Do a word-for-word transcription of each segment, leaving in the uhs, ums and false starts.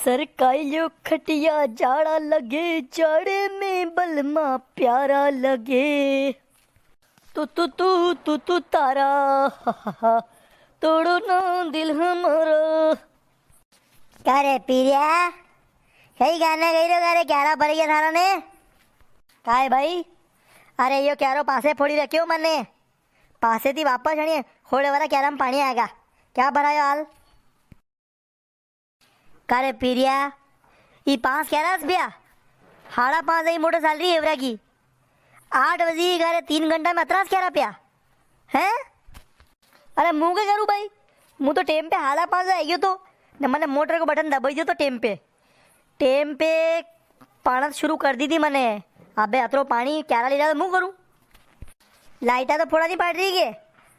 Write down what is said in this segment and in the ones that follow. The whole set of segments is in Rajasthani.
सरकाइयो खटिया जाड़ा लगे, जाड़े में बलमा प्यारा लगे। तू तू तू तू तू तारा, हा, हा, हा, तोड़ो ना दिल हमारा। का रे पीरिया, कई गाना गई रो का रे, क्यारा भर गया थारा ने? काय भाई, अरे यो क्यारो पासे फोड़ी रख्यो मने, पासे थी वापस आनी, होड़े वाला क्यारा में पाणी आएगा, क्या भरायो हाल? का रे पीरिया, ई पांच क्यारा ज पिया? हाड़ा पांच ही मोटर चाल री है एवरा की। आठ बजे का रे, तीन घंटा में अतरा ज क्यारा पिया? हैं? अरे, मूं के करूं भाई? मूं तो टेम पे हाड़ा पांच आई गयो तो, ने मने मोटर को बटन दबाई दियो तो टेम पे। टेम पे पाणत शुरू कर दी थी मने। अबे, अतरो पाणी क्यारा ले जा तो मूं करूं? लाइटा तो फोड़ा नी पाड़ री के?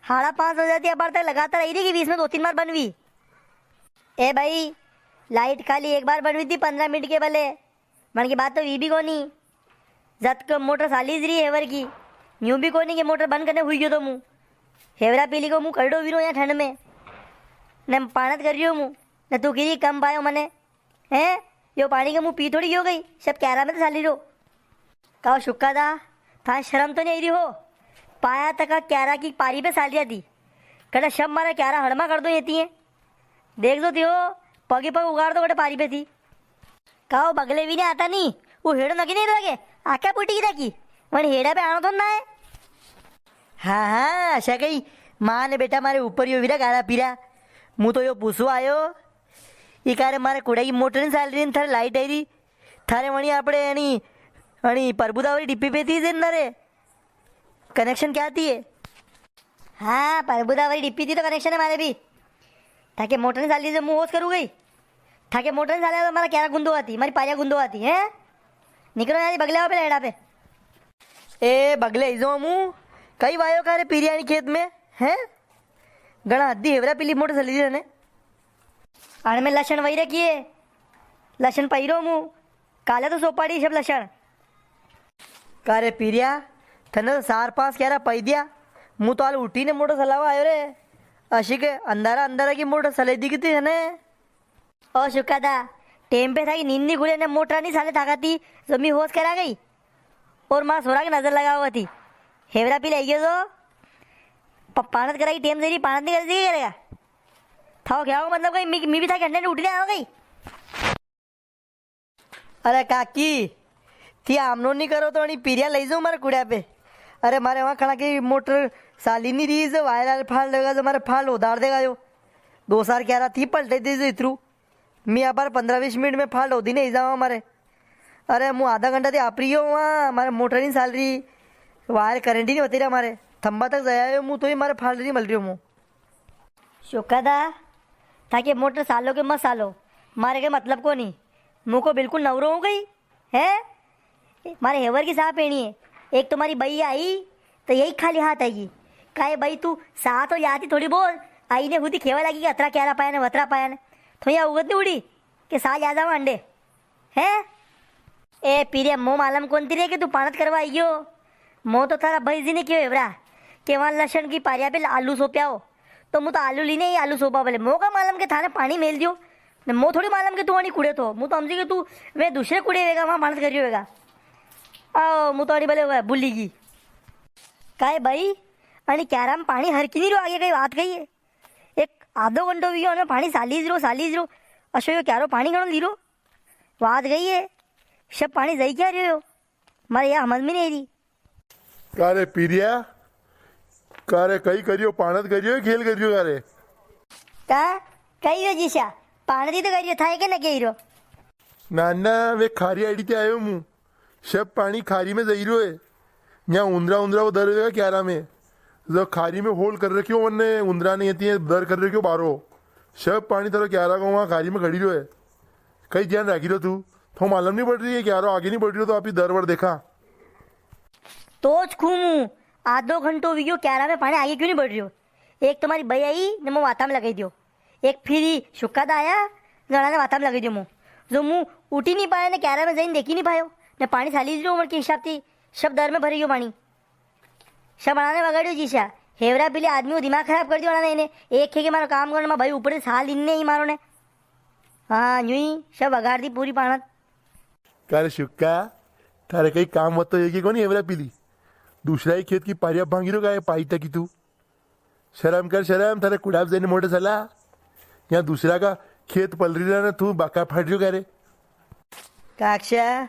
हाड़ा पांच हो जाती, अबार तक लगातार आई री कि बीच में दो तीन बार बन वी। ए भाई, लाइट खाली एक बार बन वी थी, पन्द्रह मिनट के बले। मन की बात तो वी भी कोनी। जद को मोटर चाली ज री हेवर की। न्यू भी कोनी के मोटर बंद करने हुई गयो तो मूं। हेवरा पीली को मूं करड़ो वीरो या ठंड में। ने पाणत कर रियो मूं। ने तू किरी कम पायो मने। हैं? यो पाणी के मूं पी थोड़ी गयो कई। सब क्यारा में तो चाली रो। काओ सुक्का दा, थां शर्म तो नी आई री हो? पाया तक क्यारा की पारी पे चाल रिया थी। कड़े शब मारा क्यारा हड़मा कर दो ये थी। देख दो थियो, पगी पग उगाड़ दो कड़े पारी पे थी। काओ बगले भी नी आता नी, वो हेड़ो नकी नी लगे, आख्या पुटी की देखी, वण हेड़ा पे आणो तो ना है। हाँ, हाँ, अशा कई, माँ ने बेटा मारे ऊपर यो वीरा गारा पीरा। मूं तो यो पूछवा आयो, ई कारे मारे कुड़ा की मोटर नी चाल री, थारे लाइट आई री, थारे वणी आपड़े अणी, अणी प्रभुदा वारी डिप्पी पे थी जे ना रे, कनेक्शन क्या थी है? हाँ, प्रभुदा वारी डिप्पी थी तो कनेक्शन है मारे भी। थाके मोटर नी चाली री तो मूं होश करूँ कई? थाके मोटर नी चाले तो मारा क्यारा गुंदो आती, मारी पारिया गुंदो आती, हैं? निकलो यार, बगले आओ पेला हेड़ा पे। ए, बगले आई जाऊं मूं, कई वायो कारे पीरिया नी खेत में, हैं? घणा हद्दी हेवरा पीली मोटर चाली री ने। अण में लसण वई रखी है, लसण पई रो मूं, काले तो सोपाड़ी सब लसण। कारे पीरिया, थने तो चार पांच क्यारा पई दिया, मूं तो हाल उठी ने मोटर चलावा आयो रे। अशी के अंधारा अंधारा की मोटर चलाई दी किती थने? ओ सुक्का दा, टेम पे थाकी नींद नी खुले ने मोटर नी चाले थाकाती, जो मी होश करा गई। और मारा सोरा की नजर लगावा थी। हेवरा पीली आई गयो तो, प-, पाणत कराई टेम से री, पाणत नी करे, दी करेगा। थाओ क्या हो, मतलब कई मी, मी भी थाके अंडे ने उठी ने आवा कई। अरे काकी, थी आमनो नी करो तो अणी पीरिया लई जाऊं मारे कुड़िया पे। अरे मारे वां खड़ा की मोटर चाली नी री, जो वायर आले फाल्ट देगा, जो मारे फाल्ट उधार देगा यो। दो चार क्यारा थी पलटे दे जो इतरू। मी अबार पन्द्रह बीस मिनट में फाल्ट होदी नी जावा मारे। अरे मूं आधा घंटा थी आपरी गयो वां, मारे मोटर नी चाल री, वायर करंट ही नी होती रे मारे। थंबा तक जाया आयो मूं तो ही मारे फाल्ट नी मल रियो मूं। सुक्का दा, थाके मोटर चालो के मत चालो, मारे के मतलब कोनी। मूं को बिल्कुल नवरो हूँ कई, हैं? मारे हेवर की सा पेणी है। एक तो मारी बई आई, तो यही खाली हाथ आई। काहे बई, तू सा तो ल्याती थोड़ी बहुत, आई ने खुद ही खेवा लागी कि अतरा क्यारा पाया ने, वतरा पाया ने। तो या उगत नी उड़ी कि सा ल्या जावा अंडे। हैं? ए पीरे, मो मालम कोनी थी रे कि तू पाणत करवा आई गयो। मो तो थारा भाई जी ने कियो हेवरा के वां लसण की पारिया पे आलू सोप्या हो, तो मूं तो आलू लीने ही आलू सोपा बोले। मो का मालम के थाने पाणी मेल दियो, ने मो थोड़ी मालम के तू अणी कुड़े थो। मूं तो समझी के तू वे दूसरे कुड़े वेगा, वां पाणत करियो वेगा। आओ, मूं तो अणी भले वे भूली गई। काहे भाई, अणी क्यारा में पाणी हरकी नी रो, आगे कई बात कही है? एक आधो घंटो वी गयो, अने पाणी सालीज रो, सालीज रो। अशो यो क्यारो पाणी घणो लीरो? वात गई है, सब पाणी जई क्या रह्यो? मारे या समझ में नी री। कारे पीरिया, कारे कई करियो, पाणत करियो, खेल करियो कारे? का? कई हो जीशा, पाणत ही तो करियो, था के न कही रो? ना, ना, वे खारी आड़ी ते आयो मूं। सब पाणी खारी में जई रो है। यां उंदरा, उंदरा वो दर वेगा क्यारा में। जो खारी में होल कर रखियो वन्ने, उंदरा ने ये तिये दर कर रखियो बारो। सब पाणी थारो क्यारा को वां खारी में खड़ी रो है। कई ध्यान राखी रो तू। थो मालम नी पड़ री है, क्यारो आगे नी बढ़ रियो तो आपी दर वर देखा। तो ज खूं मूं, आधो घंटो वी गयो, क्यारा में पाणी आगे क्यों नी बढ़ रियो? एक तो मारी बई आई, ने मूं वाता में लगाई दियो। एक फिर ही सुक्का दा आया, जणा ने वाता में लगाई दियो मूं। जो मूं उठी नी पाया, ने क्यारा में जाइन देखी नी पायो, ने पाणी सालीज रो उमर के हिसाब थी, सब दर में भरी गयो पाणी। सब अणाने वगाड़ियो जीशा। हेवरा पीले आदमी को दिमाग खराब कर दियो अणाने इने। एक है कि मारो काम करो ना, भाई ऊपर से साल इनने ही मारो ने। हाँ, यूं ही सब बगाड़ दी पूरी पाणत। का रे शुक्का, थारे कई काम वत्तो है कि कोनी एवरा पीली? दूसरा ही खेत की पारिया भांगी रो का है पाई तकी तू? शर्म कर शर्म, थारे कुड़ाप जाने मोटे साला। यहाँ दूसरा का खेत पल रही ना, तू बाका फाड़ रियो का रे? काक्षा,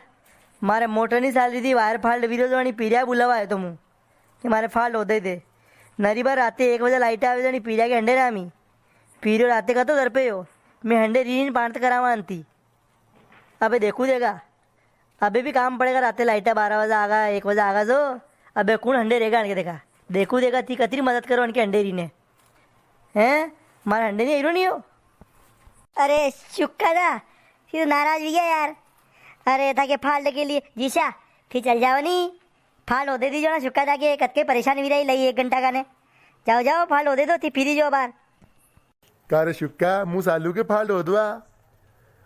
मारे मोटर नी चाल रही थी, वायर फाल्ट वीरो जो अणी पीरिया बुलावा आयो तो मु कि मारे फाल्ट होदे दे। नरी बार राते एक बजे लाइट आवे जो अणी पीरिया के हंडे रामी। पीरियो राते का तो घर पे हो, मैं हंडे रीन पाणत करावा आनती। अबे देखू देगा, अबे भी काम पड़ेगा, राते लाइटा बारह बजे आगा, एक बजे आगा जो। अबे कुण हंडे रेगा अणके देखा, देखू देगा ती कतरी मदद करो अणके हंडे रीने। हैं, मारा हंडे नी आईरो नी हो। अरे शुक्का दा, ये तो नाराज भी गया यार। अरे था के फाल्ट के लिए जीसा, फिर चल जाओ नी। फाल्ट होदे दीजो ना शुक्का दा के, कतके परेशान भी रही लई एक घंटा का ने। जाओ जाओ, फाल्ट होदे दो, थी फिरी जो बार। का रे शुक्का, मु सालू के फाल्ट होदवा?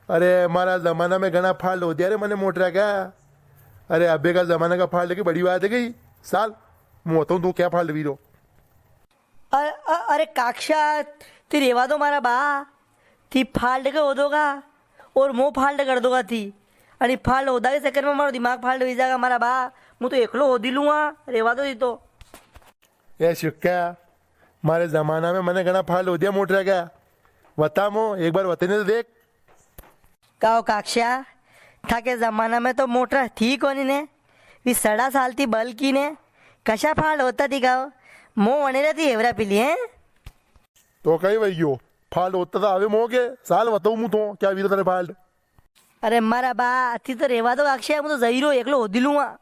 अरे, मारा जमाना में घणा फाल्ट होदिया रे मने मोटरा का। अरे, अबे का जमाना का फाल्ट की बड़ी बात है गई। साल, मु बताऊं तू क्या फाल्ट वीरो। अ-, अ-, अरे काक्षा, ती रेवा दो मारा बा। ती फाल्ट के होदोगा और मो फाल्ट कर दोगा ती। अरे फाल्ट होदा के चक्कर में मारो दिमाग फाल्ट हुई जाएगा मारा बा। मु तो एकलो होदी लूंगा, रेवा दो ती तो। ए शुक्का, मारे जमाना में मने घणा फाल्ट होदिया मोटरा का। बता मो, एक बार वतने तो देख। काओ काक्षा, थाके जमाना में तो मोटर थी कोनी ने, वी सड़ा साल थी बल की ने, कशा फाल्ट होता थी काओ, मो वने रहती हेवरा पीली है। तो कई वही गयो, फाल्ट होता था, अबे मो के, साल बताऊं मु तो, क्या वीरो थारे फाल्ट? अरे मारा बा, अथी तो रेवा दो काक्षा, मु तो जईरो, एकलो होदी लूंगा।